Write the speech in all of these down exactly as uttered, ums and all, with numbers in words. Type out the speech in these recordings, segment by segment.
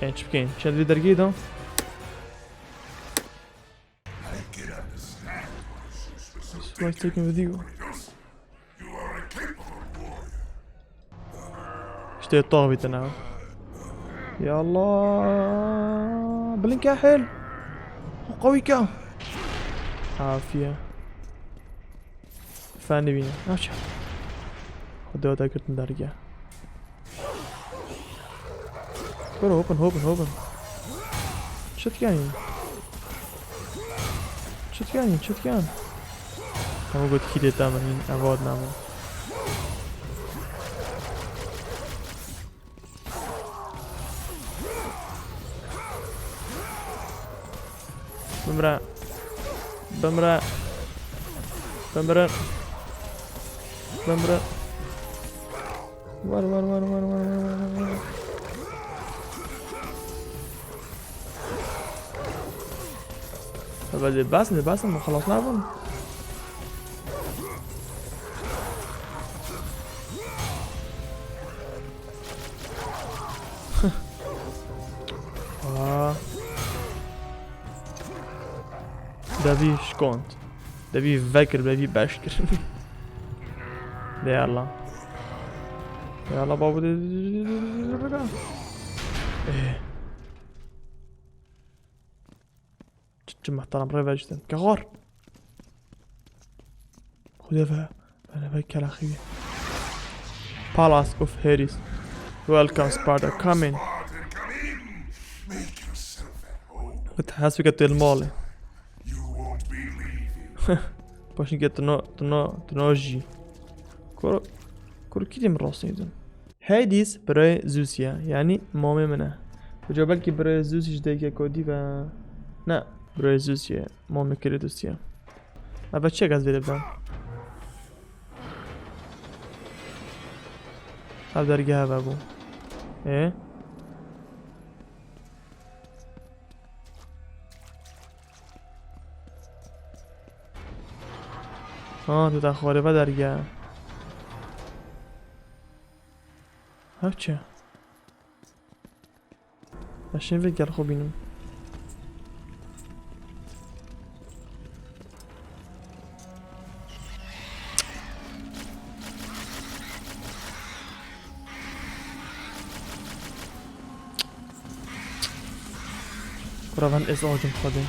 Genç bir genç. Hadi bir dergi dön. Nice taking with you. İşte tabi tane. Ya Allah. Blink ya hel. Qawî ka. Afiye. Efendi bine. Aç. Hadi hadi götün dergi. Bro, hopin, hopin, hopin. Çit yani. Çit yani, çit yani. Tamam, got kî dê tamam, ev ad namı. Bimre. Bimre. Bimre. Bimre. Var, var, var. Hadi bas, ne bas, ama xelas nabin. Aa. Devî şkond. Devî vekir, devî beş kir. De yalla. De yalla babu de. Eh. Çi, çi muhterem rê vecdin. Kexor. Xwedê ve, ve, ve kelaxî. Palace of Hades. Welcome, Sparta. Come in. Mit hesbike tu li malê. Paşnike tu no, tu no, tu no jî. Kuro, kuro kî dê min rastî didin? Hades birayê Zeusî ye, yanî mamê min e. Uca belkî birayê Zeusî ji dayikê ku dî ve. Ne, birayê Zeusî ye, mamê Kratosî ye. Eve çi ez vê bidim? Ev dergeh eve bû. Ê? Ha, tu te xwarê ve derge. Her çi? Ez şên vê gel xwe bînim. Kura van ez acim xwedê.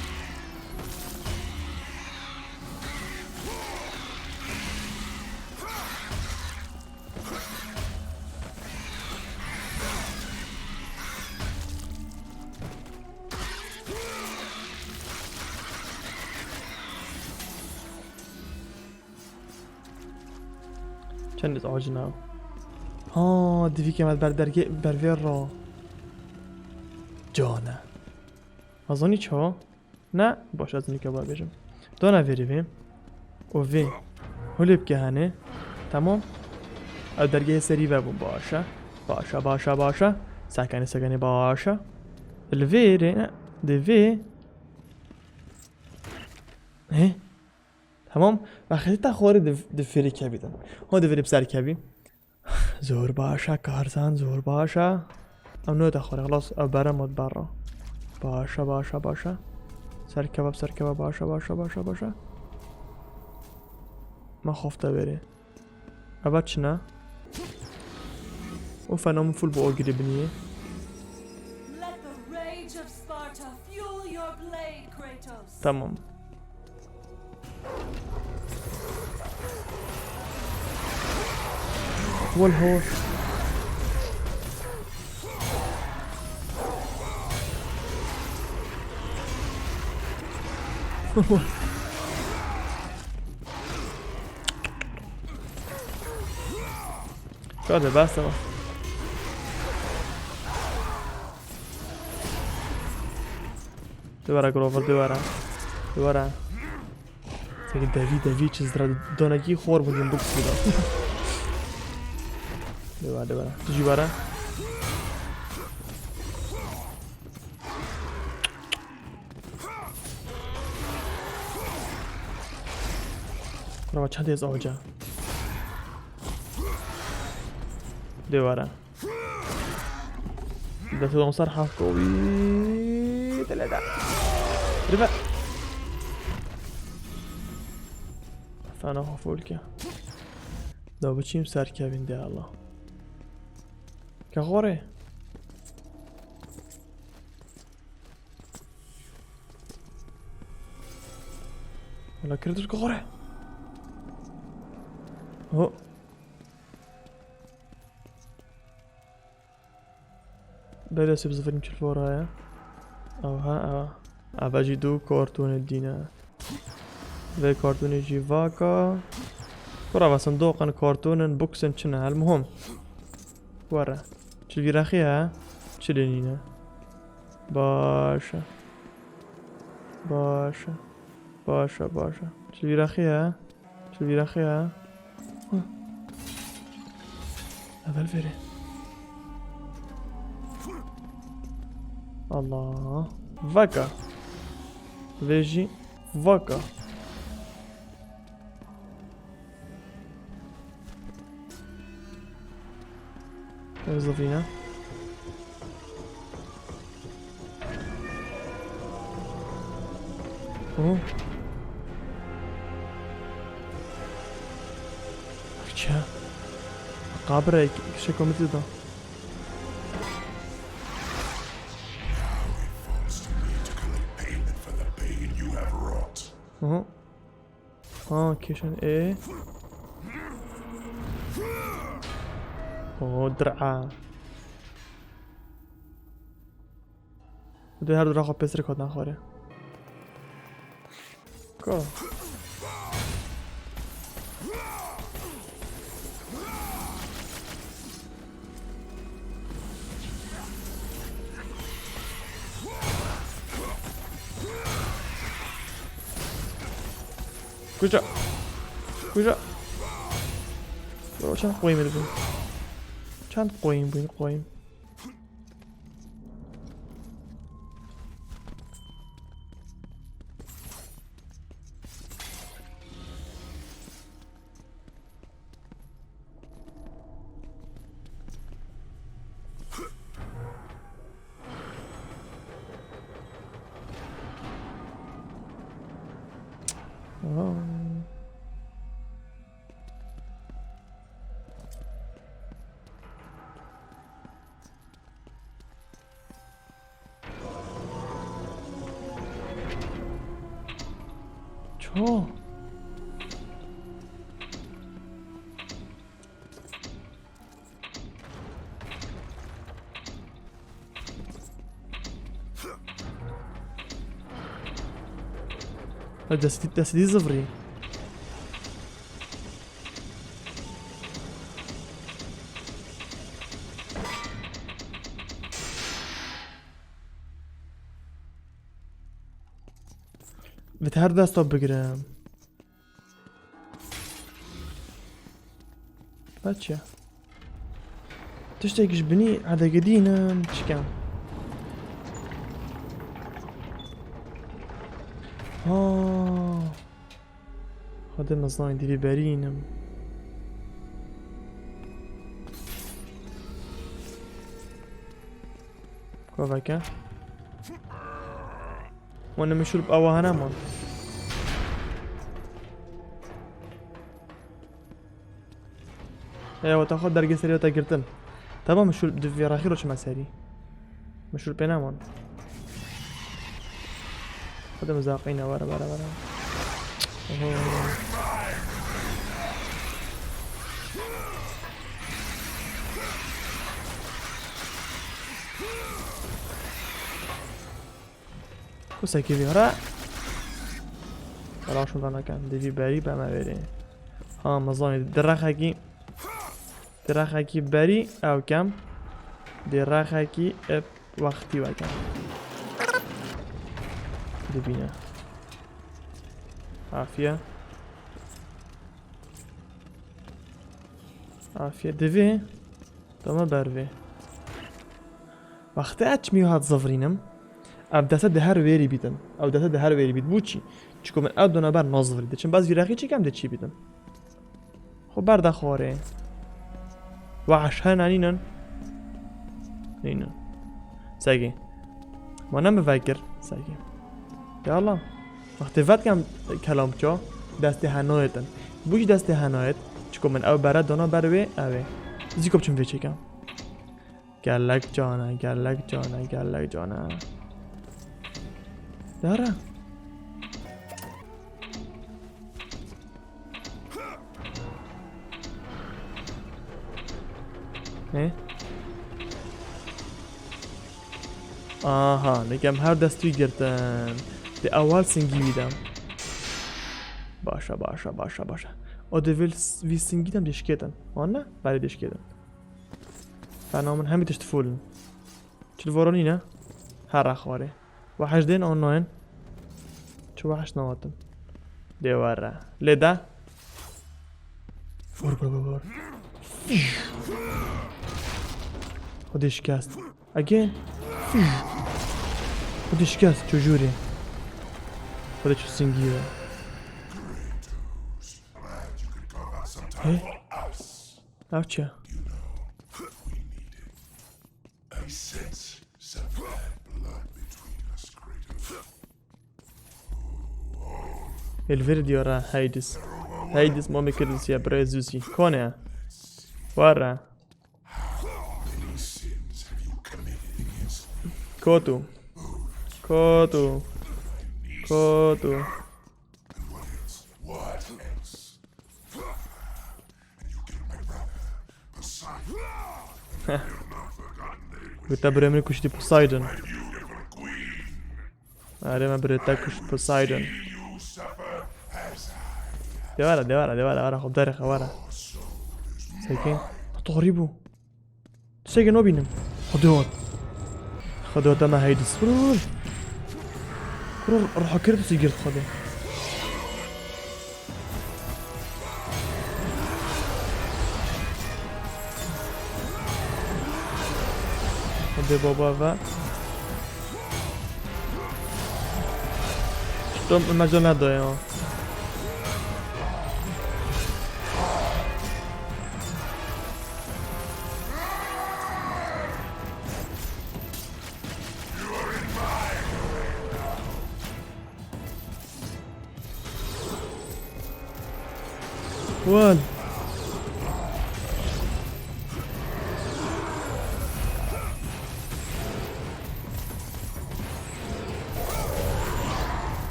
Çend ez acina. Ha, divî ke me ber dergê, ber vê ra. Cane. Azanî çawa? Ne? Baş, ez nîka ba bêjim. Dona vêrî vê. O vê. Hulê bike hene. Tamam. Ev dergehê serî ve bû. Başa. Başa, başa, başa. Sekanê, sekanê, başa. Li vêrê, ne? Di vê. He? Tamam. Ve xetî te xwarê di, di fêrê kevî de. Ho di vêrê bi ser kevî. Zor başa, Karzan, zor başa. Ew node xwarê, xelas, ew bere mod berra. Başa, başa, başa. Ser kebab, ser kebab, başa, başa, başa, başa. Me xofte verê. Eva çi ne? O fena min full bi ogirê biniyê. Let the rage of Sparta fuel your blade, Kratos. Tamam. Wal hor. Şöyle ben sana. Duvara Grover, duvara. Duvara. Seke devî, devî çi zira donekî xor bû din bikuşî da. Duvara, duvara. Tu jî bara. Kurwa çendê ez oca. Duvara. Destê de ser hafko. Wî, dile de. Rive. Fena xwe fol ke. Da biçîm ser kevin de Allah. Ke xorê. Wala kir tu xorê. Ho. Belê sib zivirim çil vora ye. Aha, aha. Ava jî du kartûnê dîne. Vê kartûnê jî vaka. Kura va sindoqin, kartûnin, boxin çi ne? El muhim. Were. Çil vîrexî he? Çilê nîne. Baş e. Baş e. Baş e, baş e. Çil vîrexî he? Çil vîrexî he? Huh. Evel verê. Allah. Vaka. Vê jî vaka. Ev zivîne. Hı. Piçe. Qabirek, kişe komedi da. Hı hı. Ha, keşan e. O, dir'a. Dê her du raxa pêstir kotna xwarê. Ko. Kuca. Kuca. Bro, çend qoyîm dibin? Çend qoyîm bûn, qoyîm? Ço? Ha, destî, destî zivirî. Bi te her desta bigirim. Baş e. Tiştek ji binî hedegedînim, çikem. Ha. Xwedê mezanî divî berînim. Koveke. Wana min şûl bi awa hene man. Eya wata xwe dergê serî wata girtin. Tamam, min şûl di vî rexî ro çime serî. Min şûl pê neman. Xwedê min zaqîne, were, were, were. Oho. Kusekî vî re. Bela şûnda nekin. Divî berî be me verê. Ha, mezanî. Direxekî. Direxekî berî ew kem. Direxekî ep wextî weke. Dibîne. Afiye. Afiye. Divî. Dama ber vê. Wextê ez çimî hat zivirînim, ev deste di her wêrî bîtin. Ew deste di her wêrî bît. Bû çî? Çiko min ew dona ber nazivirî. Diçim bes vîrexî çîkem de çî bîtin. Xwe ber de xwarê. Wahş hene nînin? Nînin. Segê. Ma ne min vekir. Segê. Ya Allah. Wextê vedikem kelamça, destê henayet in. Bû jî destê henayet, çiko min ew bere dana ber wê, ew ê. Zî ku biçim vê çêkim. Gelek can e, gelek can e, gelek can e. Dara. He? Aha, nikem her dest wî girtin. Dê ewal singî wî dem. Başa, başa, başa, başa. O dê vî, vî singî dem dê şikêtin. Wan ne? Belê dê şikêtin. Fena min hemî tişt full in. Çil voro nîne? Her xwarê. Weheş dên an nayên? Çi weheş nawatin. Dê were. Lê de. Vur, vur, vur, vur. Xwedê şikest. Again. Xwedê şikest. Çojûrê. Xwedê çi singî ye. Hey. Ev çi? A sense of bad blood between us, Kratos. Elvir diyor ha, Hades. Hades, mamê Kratos ya, birayê Zeus'î. Kone ya? Wara. How many sins have you committed against me? Kotu. Kotu. Kotu. And what else? What else? And you killed my brother, Poseidon. Gote birê min kuştî Poseidon. My beautiful queen. Erê me birê te kuşt Poseidon. You suffer as I have. De were, de were, de were, were, xwe derê xwe were. Sekin. Tarî bû. Tiştekê nabînim. Xwedê hat. Xwedê hat, dema Hades. Vur, vur, vur. Kuro, roha Kratosî girt Xwedê. Xwedê baba ve. Tom meca nedaye ha. Wan.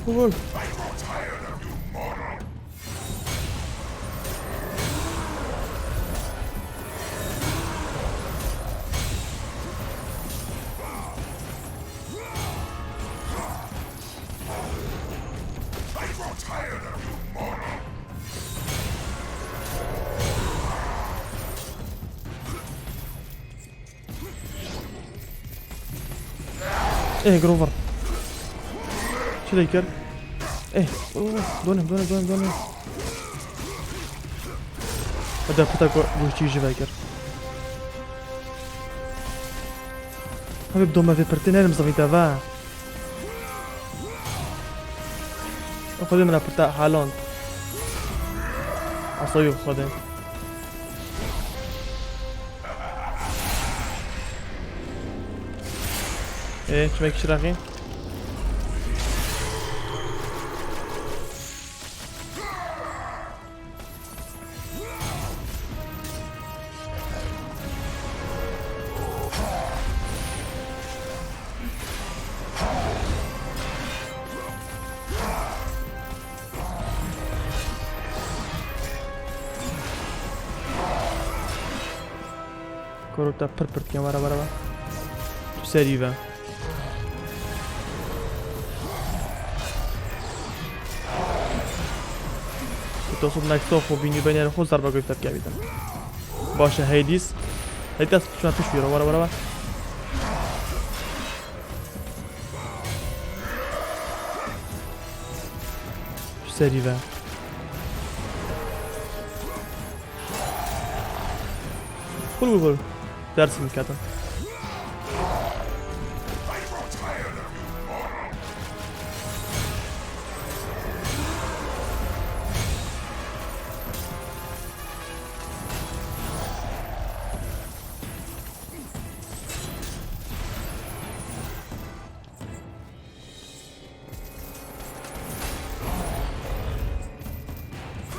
Wan. Eh, Grover. Çi lê kir? Eh, oh, donim, donim, donim, donim. Hadi pita go-, goşçî ji vekir. Hadi dome vê pirtê nerim zavî te va. Xwedê min pirta haland. Asayî Xwedê. Ê, çimek çiraxî. Koro te pir pir dikin, were, were, were. Tu serî ve. Tu tosib next off û bînî beynê xwe zerba goyfte bikevîtin. Baş e, Hades. Hades, şuna piş bîro, were, were, were. Tu serî ve. Vur, vur, vur. Dersim ketin.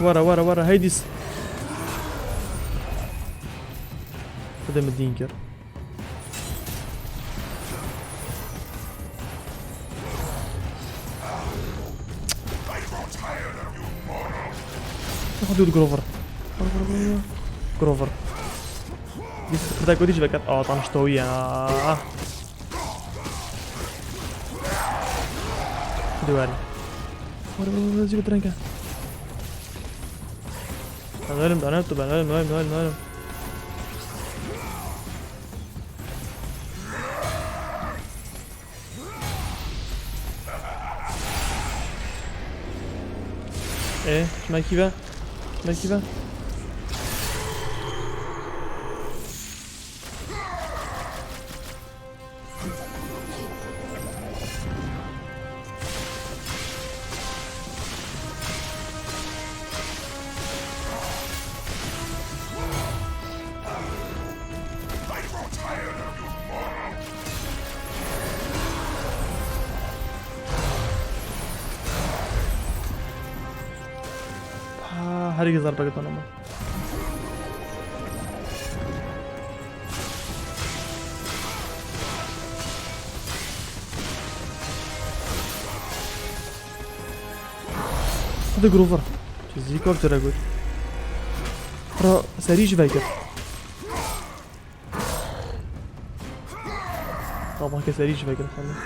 Were, were, were. Hades. Xwedê min dîn kir. Xwedê Grover. Grover, Grover, Grover. Grover. Dîsa pirda ku dî ji veket. Aa, taniştoyî ya. Duel. Were, were, were, zî direnge. Ben ölüm, ben öldüm, ben ölüm, ölüm, ölüm, ölüm. E, şuna iki be. Şuna iki be. Ha, herkes darbe katan ama. Hadi Grover. Çizî kap jere got. Ra serî ji vekir. Tamam, kes erî ji vekir xanım.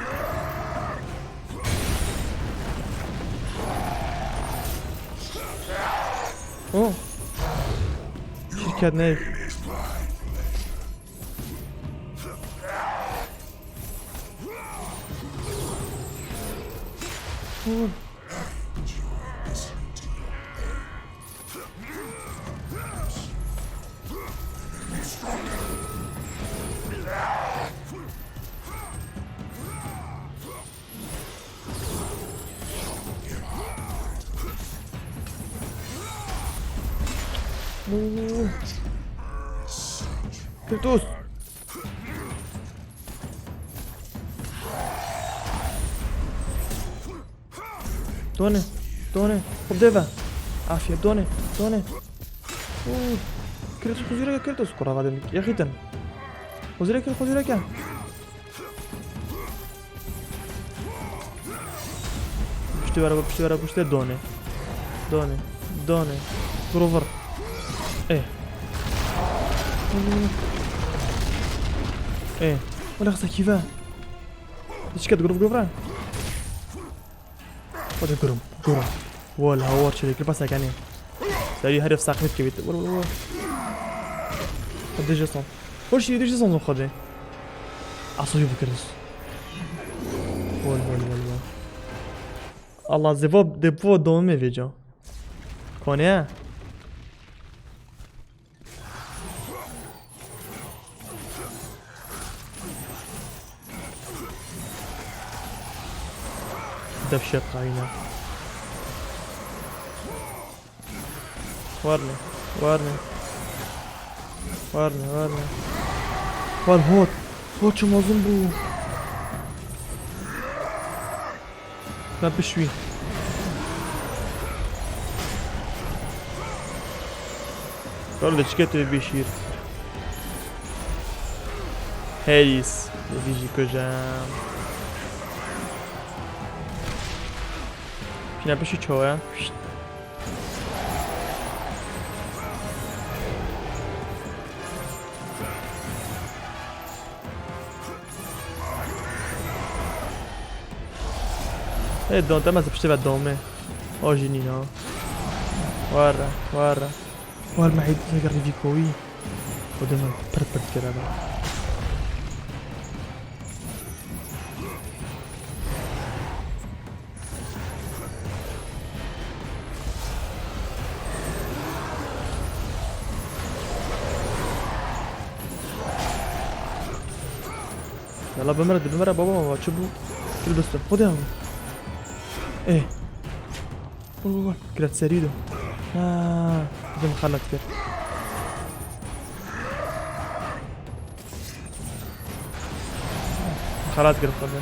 Oh. Şirket ne? Oh. Kratos. Done, done. Xwe deve. Afiye, done, done. Uu. Kratos, xwe zûre ke, Kratos. Kurava dedik. Yaxîtin. Xwe zûre ke, xwe zûre ke. Piştî were, piştî were, piştî done. Done, done. Grover. Eh. Eh. Wala xisa kîve. Diçike di Grover, Grover. Hadi gurum, gurum. Wala hawar çelik, li basa kenê. Serî herif sakmet kevit. Wala, wala, wala. Hadi Jason. Hoş iyi Jason xwedê. Asoyî bikirin. Wal, wal, wal, wal. Allah, devo, devo domê vêca. Kone ya? Dehşet kayna. Warne, warne. Warne, warne. War hot. Hot çi mezin bû. Me bişwî. Kar diçike tu bişîr. Hades. Vî jî kujam. Şuna pişî çoya. Pişt. Ê, don, te meze piştê ve domê. O jî nîna. Were, were. War me heyt zek rîvî kowî. O deme pir pir dikir eve. Yala bimire, dibimire baba, baba, çi bû? Kil biste. Xwedê. Eh. Wal, wal, wal. Kiret serî do. Ha, dim xelet kir. Xelat girifte be.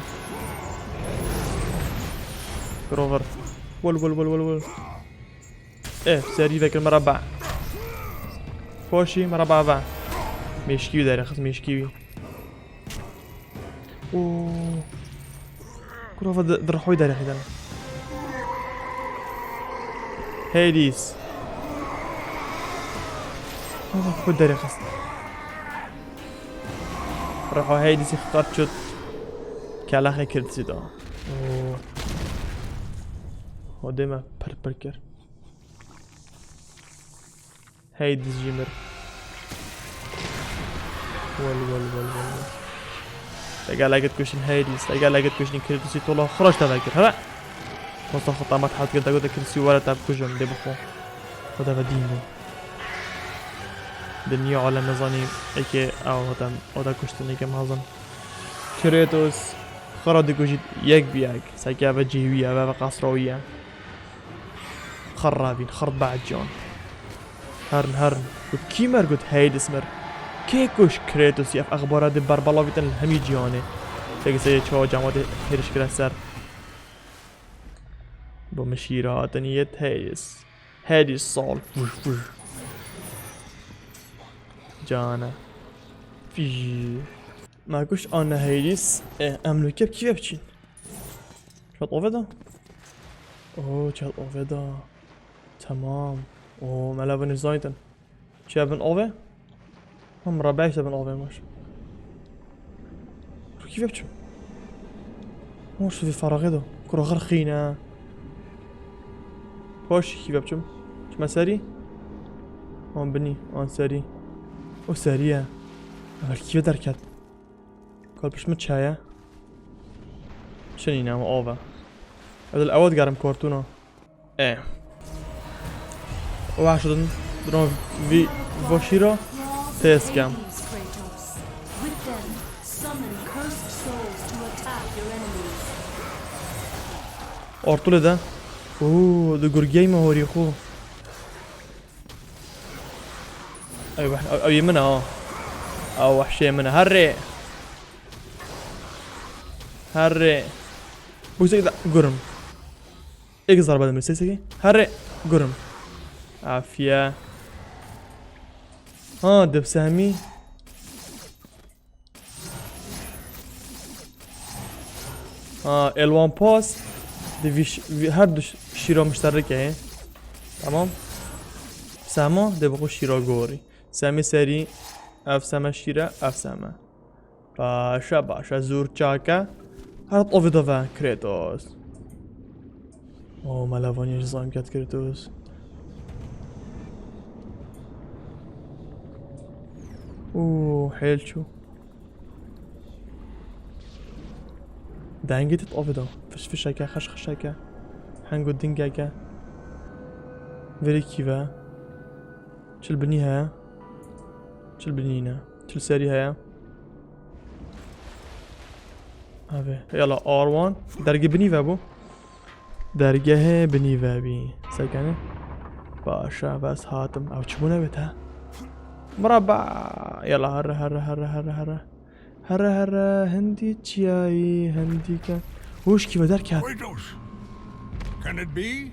Grover. Wol, wol, wol, wol, wol. Eh, serî vekir mereba. Poşî mereba ve. Mêşkî wî derê xist, mêşkî wî. Oo. Kurava di, di rihoyî derê xidin. Hades. Kurava xwe derê xist. Riho Hadesî xwe qat çut. Kelaxê Kratosî da. Oo. Hodê me pir pir kir. Hades jî mir. Wel, wel, wel, wel, wel. Te gelek kuştin Hades, te gelek kuştin Kratosî tola xwe raşte vekir, heve? Wasa xwe tamat hat kir, te gote Kratosî were te bikujim, dê bixwe. Xwe te ve dîn bû. Dinya alem nizanî, eke ew hate, o te kuştin, eke mezin. Kratos, xwe ra dikujît yek bi yek. Seke eve cihê wî ye, eve, eve qasra wî ye. Xir rabîn, xir behciyan. Herin, herin. Got kî mir, got Hades mir. Kê kuş Kratosî, ev exbara dê berbelavîtin li hemî cîhanê. Teke seyê çawa cematê hêriş kirin ser. Bo min şîra hatin yêt Hades. Hades sal. Vuş, vuş. Cane. Fij. Me kuş anne Hades. E, em li kep kî ve biçîn? Çat ove da. Oo, çat ove da. Tamam. Oo, me leva nizaytin. Çi bin ove? Him rebeş bin ove maş. Ru kî ve biçim? Hor şu vî feraxê do. Kuro xir xîne. Hoş kî ve biçim? Çime serî? An binî, an serî. O serî ye. Ev kî ve derket? Kal pişt min çaye. Çinîne ama ove. Ev dil ewa digerim kartûna. E. Weş din, dino vî voşî ra tez kem. Ortulê de. Uuu, di gurgey me horî xu. Ew, ew, ew yê min e ha. Ew wehşê min e. Herê. Herê. Bu yüksek de gurum. Ek zarba demir sesi ki. Herê. Gurum. Afiye. Ha, dip sehmi. Ha, elwan pas. Di vî ş-, vî, her du ş-, şîra müşterek e. Tamam. Sehma, de bi xwe şîra gorî. Semê serî, ev seme şîre, ev seme. Başa, başa, zûr çak e. Her ov dove, Kratos. O, me levanî ji zam ket Kratos. Û, hêl çû. Dengê dit avê de. Fiş fişeke, xeş xeşeke. Heng û dingeke. Verê kî ve? Çil binî heye? Çil binî ne. Çil serî heye? Avê. Yala, R one. Dergê binî ve bû. Dergehê binî ve bî. Sekene. Başa, bes hatim. Ew çi bûne bê te? Murabba. Yala, herre, herre, herre, herre, herre. Here here hindî çiyayî hindî ke. Hûşkî ve derket. Kratos! Can it be?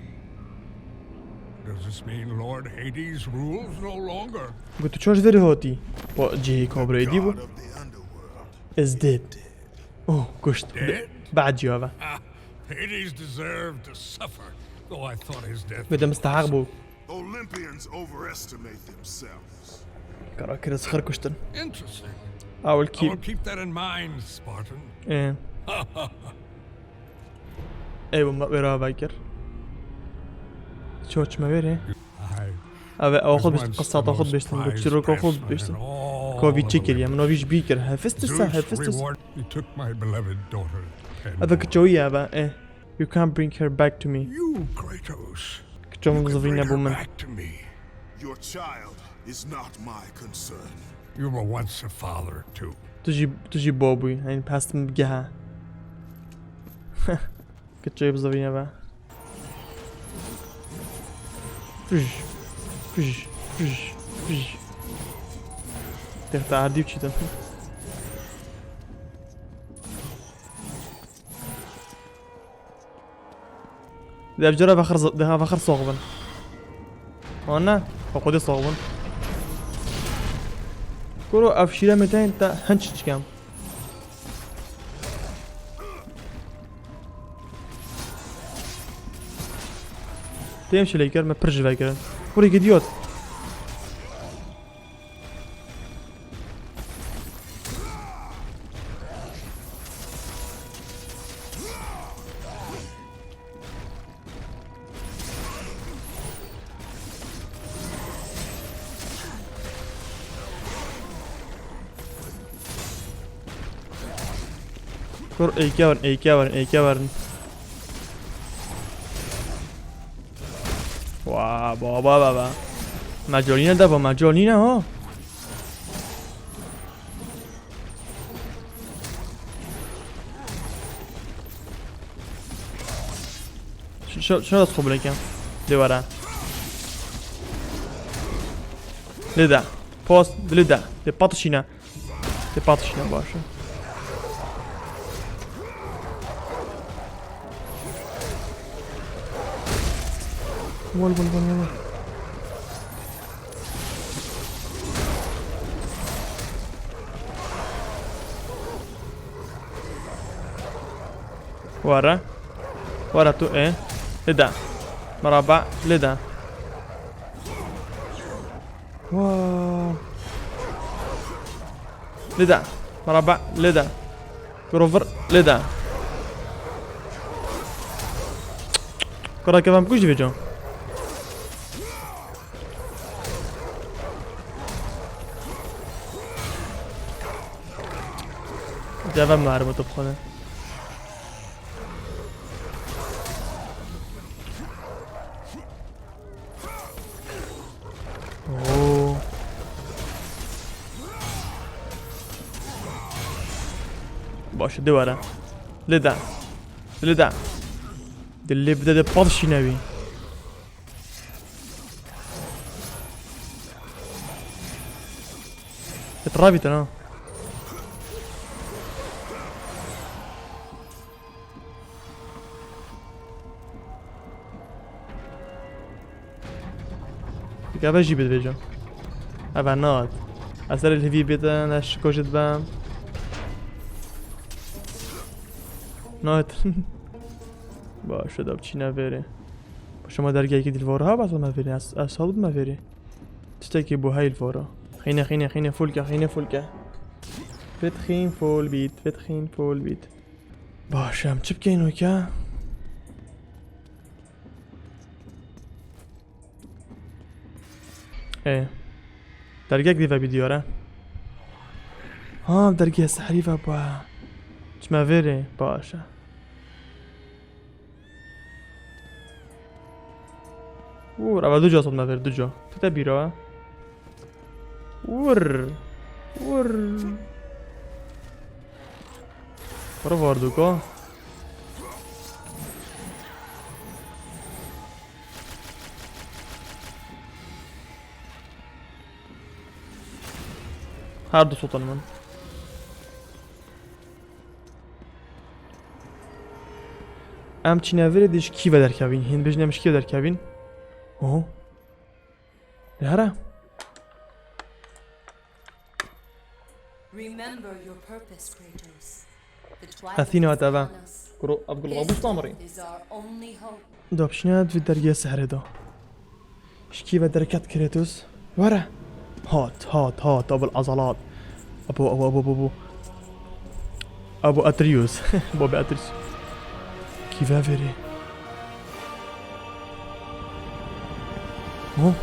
Does this mean Lord Hades rules no longer? Got tu çaş verî hatî? Pa cihê kabrê dî bû. God of the underworld. Is dead. Oh, kuşt. Dead? Bad ciya ve. Ah, Hades deserved to suffer, though I thought his death. Bide mistehaq bû. Olympians overestimate themselves. Kara kirin xir kuştin. Interesting. Awil I kî? Will keep that in mind, Spartan. Ê. Ê, bu me wêra vekir. Çoç me wêrê. I Ev, ew xwe was bişt, once qisata the xwe most biştin, prized çîroka xwe craftsman biştin. In all the Ka vî çi kiriye? Olympians. Min o vî ji bî kir. Hefistis se, Zeus hefistis. Reward, he took my beloved daughter, Pandora. Ev kiçoyî ev e. Eh. You can't bring her back to me. You, Kratos. Kiço min bizivîne bo min. Your child is not my concern. You were once a father, too. Tu jî, tu jî bo bûyî. Heyî pest min bigehe. Kiçoyê bizivîne ve. Fij. Fij. Fij. Fij. Têxte erdî biçîtin. Dev cara vexir z-, deha vexir sox bin. Ana, xwe xwedê sax bin. Kuro ev şîre me tên te hinç çikem. Têm şilê kir, me pir ji ve kirin. Kurê gidiyot. Kur, êke werin, êke werin, êke werin. Wa, baba, baba. Mecolîne de bu, mecolîne ha. Şu, şu, şuna da sokabilirken. De var ha. Lida. Post, Lida. De patışına. De patışına başı. Vol, vol, vol, vol. Wara. Wara tu e. Lida. Merhaba. Lida. Wa. Lida. Merhaba. Lida. Grover. Lida. Kura kevam kuj dibêjam. Cevap mermi top xone. Oo. Baş, de were. Lida. Lida. Dilê bide de pal şînevî. Etrafî te na. Dikeve jî bidivêjim. Eve nat. Ez serê lihivî bête ne şiko jî dibem. Nat. Baş, da biçîne vêrê. Başa ma dergehekî dî li vora ha, bas me vêrê. Ez, ez hal bime vêrê. Tiştekî bû hey li vora. Xîne, xîne, xîne, fulke, xîne, fulke. Fetxîn fol bît, fetxîn fol bît. Baş, em çi bikeyn weke? Ê. Dergek dî ve bî diyar e. Ha, dergê sehrî ve bû. Çime vêrê, baş e. Ûr, eva du ca sot me vêr, du ca. Tu te bîra e. Ûr. Ûr. Para varduka. Her du sotan min. Em çîne vêrê dî ji kî ve derkevîn? Hîn bêjin em ji kî ve derkevîn? Oho. Lê here. Remember your purpose, Kratos. The twilight Athena is hate eve. Upon us. Kuro, ev gul This qabûs namirî. Is our only hope. Da biçîne di vî dergehê sehrê de. Ji kî ve derket Kratos? Were. Hat, hat, hat, Abul Azalat. Abo, abo, abo, abo, abo. Abo Atreus. Bobê Atreus. Kî ve vêrê? Ho?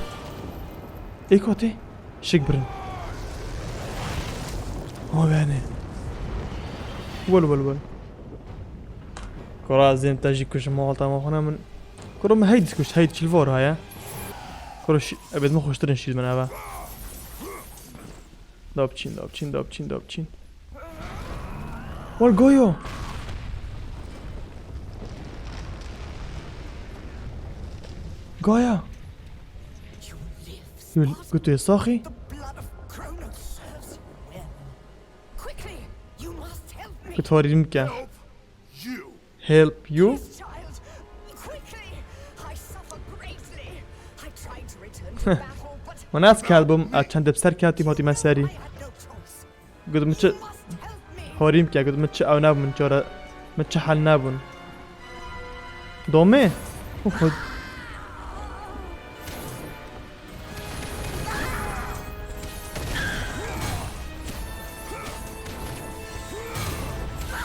Ê katê? Şik birin. Ha, yani. Wol, wol, wol. Kura zêm te jî kuşim, halta ma xwe min. Kuro min hey dît kuşt, hey çil vor haya. Kuro şi-, ebed min xweştirin şîr min eve. Dapçîn, dapçîn, dapçîn, dapçîn. Wal Goyo. Goya. You live. Gotê saxî. The blood of Kronos serves you well. Quickly, you must help me. Ku tarî min ke. Help you. Help you? This child, quickly. I suffer greatly. I tried Hûn ez kel bûm, ez çend bi ser ketîm, hatîme serî. Got min çi horîm ke, got min çi ew nebûn, çare min çi hel nebûn. Domê? Xwe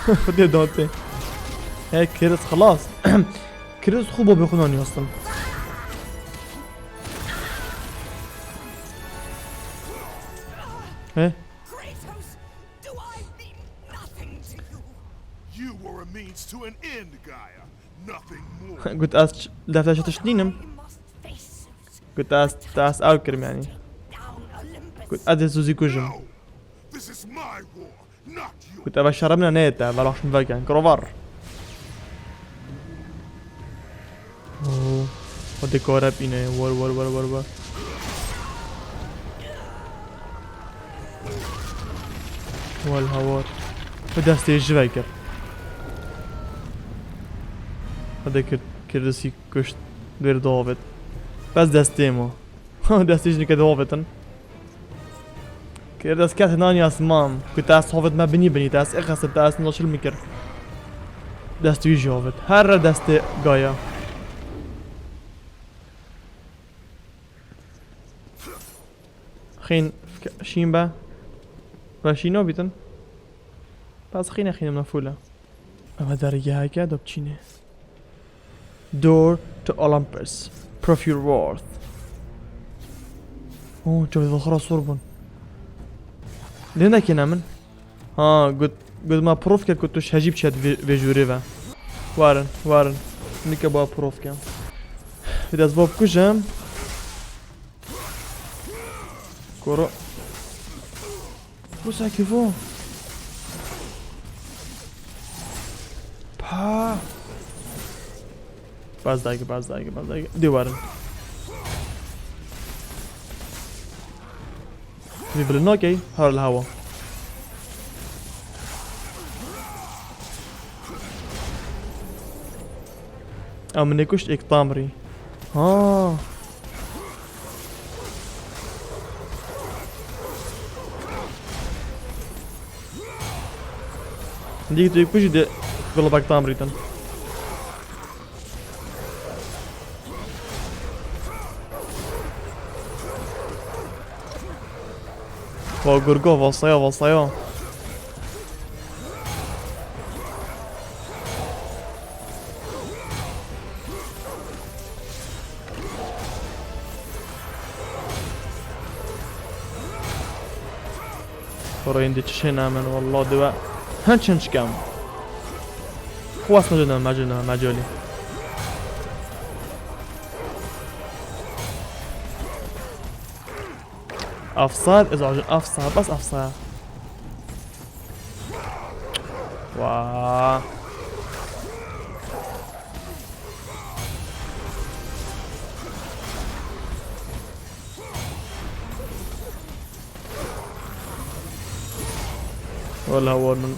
Xwedê dantê. He, Kiris xilas. Kiris xwe bo bê xwe nanî astin. He? Kratos, do I mean nothing to you? You were a means to an end, Gaia. Nothing more. Got ez ç-, defter çi tişt nînim. I must face it. Got ez, te ez ew kirim yani. Down Olympus. Got ez ê Suzy kujim. No! This is my war, not yours. Got eve şeremine neyê te, velaş min veken. Krovar. Oo. Hadi kare bîne. War, war, war, war, war. Wal hawar. Bi destê ji vekir. Hadi kir, Kirisî kuşt. Ver davêt. Bes destê ma. Destê ji nike davêtin. Kir dest ket hinanî asman. Ku te ez hovit me binî binî, te ez ixestim, te ez naşil min kir. Dest wî jî hovit. Her re destê Gaia. Xîn fke-, şîn be. Ve şîn nabîtin. Bes xîne xîne me fûle. Eve dergeheke de biçîne. Door to Olympus. Prove your worth. Oh, çavê xwe ra sor bûn. Lê nekene min. Ha, got, got ma prof kir ku tu şehecî biçe vê, vê jûrê ve. Warin, warin. Nike ba prof ke. Bir ez va bikujim. Koro. Bu sanki bu. Pa. Baz dayge, baz dayge, baz dayge. Dê warin. Vî bilin okey. Her li hewa. Ew min ê kuşt êk tamrî. Ha. Dîk tu kujî de golebek tam rîtin. Wa gurgo, vasaya, vasaya. Xoreyên di çi şey namen, wallah dibe. Hinç hinç kem. Xwas mecûne, mecûne, mecûlî. Afsar, ez acı afsar, bas afsar. Wa. Wala war min.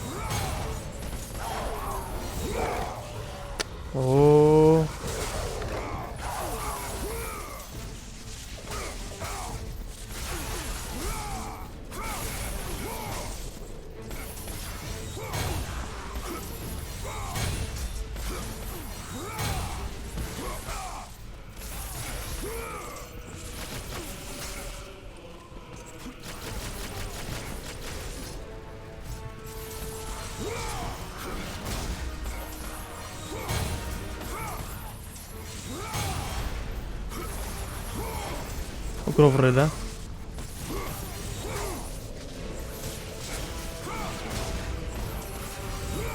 Oo. Grov rêde.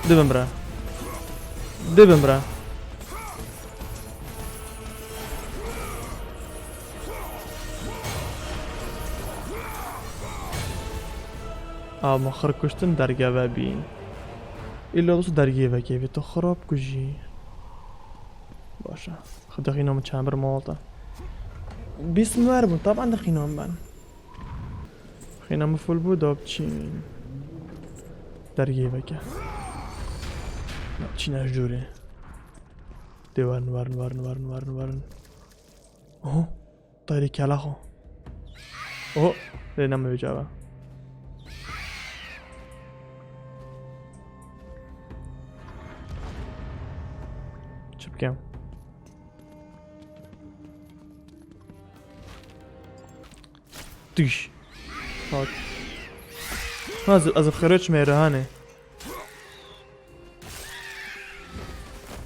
Dibin bira. Dibin bira. Ama xir kuştin derge ve bî. Îlla dost dergê vekê vê tu xirab kujî. Baş e. Xwedê xîna min çembir malta. Bîst min wer bûn, taban de xîna min ben. Xîna min full bû, da biçîn. Dergê veke. Da biçîn ez jûrê. Dê werin, werin, werin, werin, werin, werin. Oho. Tayri kela xo. Oho. Lê nema wê cava. Çi bikem? Tüş. Bak. Ha, ez, ez xeroç me rehane.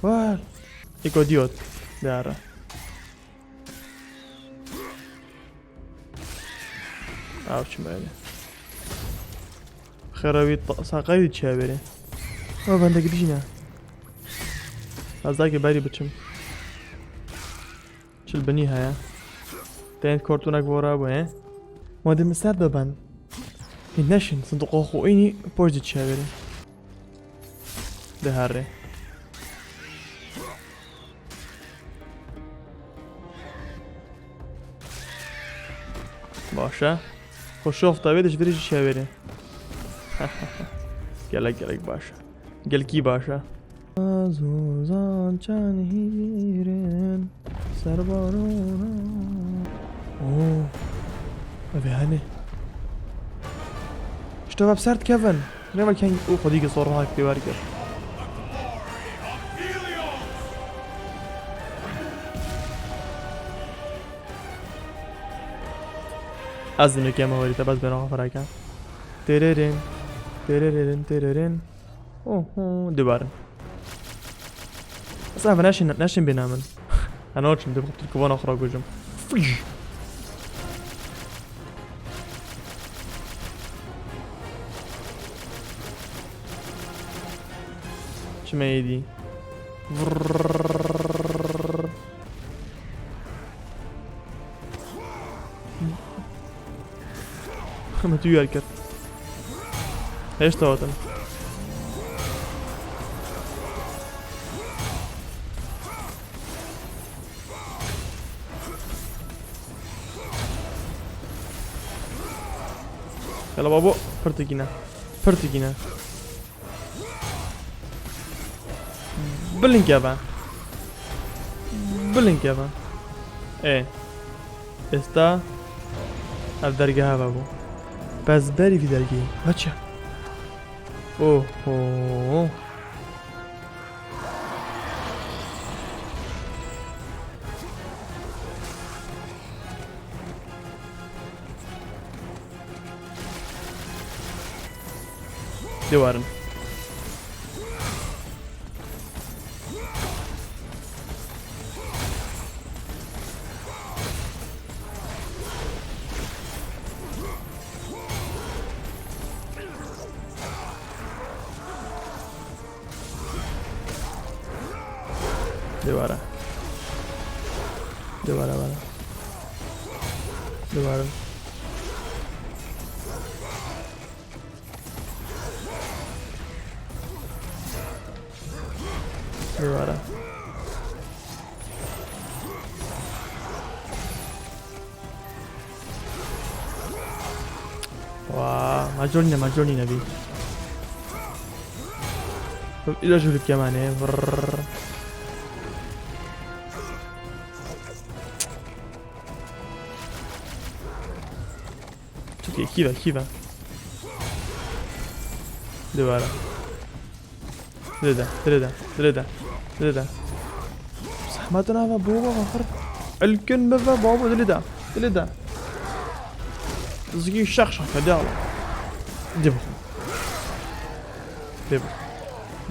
Var. Eko diot. Dara. Av çi böyle. Xerawî ta-, saqayî çi berê. O bende gidişine. Az daha ki beri biçim. Çil binî heye. Tên kortunek vora bu he. Madem ser de ben. Ki neşin, sinduqa xo înî poj di çevirî. Diherê. Baş e. Xwe şof tavê de ji virê jî çevirî. Gelek gelek baş e. Gelkî baş e. Azozan çan hîrin serbarona. Oo. Ev e hene. İşte web sert Kevin. Ne bak hangi o xwedî ki sorun hak pê wergir. Ez dî nûke me werî te bes bêna xwe fireke. Tererin. Tererin, tererin. Oho, dibarin. Mesela neşin, neşin bina min. Ana açım, de bu tirkuvana xura gocum. Fıj. Çime yedi. Vrrrr. Min tu yer kir. Hêşta hatin. Yala babo, pirtikîne. Pirtikîne. Bilinkeve. Bilinkeve. Ê. Êsta ev dergeha ve bû. Pez berî vî dergehî. Veçe. Oho. Dê werin. Dê were. Dê were were. Dê were. Dê were. Wa, macolîne, macolîne bî. Îla jû dike mane. Vrrrr. Çi diye, kîve, kîve. Dê were. Dilê de, dilê de, dilê de, dilê de. Zehmet nava baba, xir. Elkin bibe babo, dilê de, dilê de. Zikî şax şax, hadi Allah. Dê bu. Dê bu.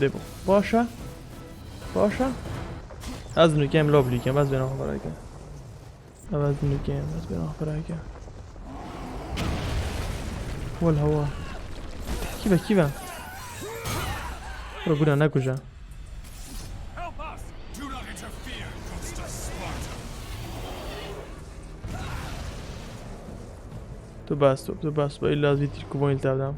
Dê bu. Baş e. Baş e. Ez nûkem, lob nûkem, ez bêna xwe berakim. Ev ez nûkem, ez bêna xwe berakim. Wal hewa. Kîve, kîve. Bro, guna nekuje. Help us! Do not interfere, Justice Sparta! Tu bas, tu, tu bas, tu illa vî tirkuvanî li tevdam.